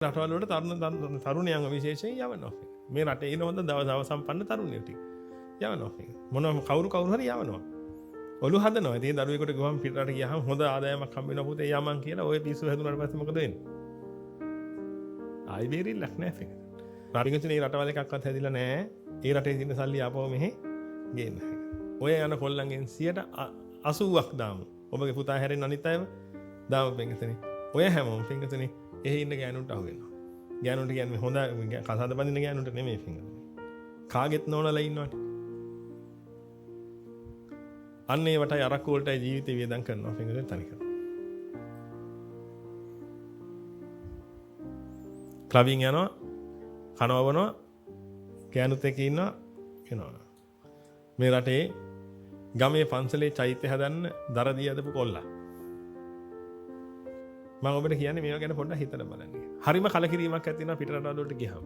රටවල් වලට තරුණ තරුණයන් විශේෂයෙන් යවනවා. මේ රටේ ඉන්න හොඳ දව දව සම්පන්න තරුණයෝ ටික යවනවා. මොනම කවුරු කවුරු හරි යවනවා. ඔලු හදනවා. ඉතින් දරුවෙකුට ගිහම පිට රට ගියහම හොඳ ආදායමක් හම්බ වෙනවා පුතේ යමන් කියලා ඔය පිස්සු හැදුනාට පස්සේ මොකද වෙන්නේ? ආයි බේරිල්ලක් නෑ ෆින්. රටින් මේ රටවල් එකක්වත් හැදිලා නෑ. ඒ රටේ තියෙන සල්ලි ආපහු මෙහෙ ගේන්න. ඔය යන කොල්ලන්ගෙන් 80%ක් දාමු. ඔබගේ පුතා හැරෙන්න අනිත් අයව දාමු පින්කතනේ. ඔය හැමෝම පින්කතනේ එහෙ ඉන්න ගෑනුන්ට අහු වෙනවා. ගෑනුන්ට කියන්නේ හොඳ කසාද බඳින ගෑනුන්ට නෙමෙයි පින්කතනේ. කාගෙත් නෝනලා ඉන්නවනේ. අන්න ඒවටයි අරක්කු වලටයි ජීවිතේ වියදම් කරනවා පින්කතනේ තනිකර. ක්ලබින් යනවා, කනවා බොනවා, ගෑනුත් එක්ක ඉන්නවා, එනවා. මේ රටේ ගමේ පන්සලේ චෛත්‍ය හදන්න දරදී හදපු කොල්ලා. මම ඔබට කියන්නේ මේවා ගැන පොඩ්ඩක් හිතලා බලන්න කියලා. හරිම කලකිරීමක් ඇති වෙනවා පිට රටවල් වලට ගියාම.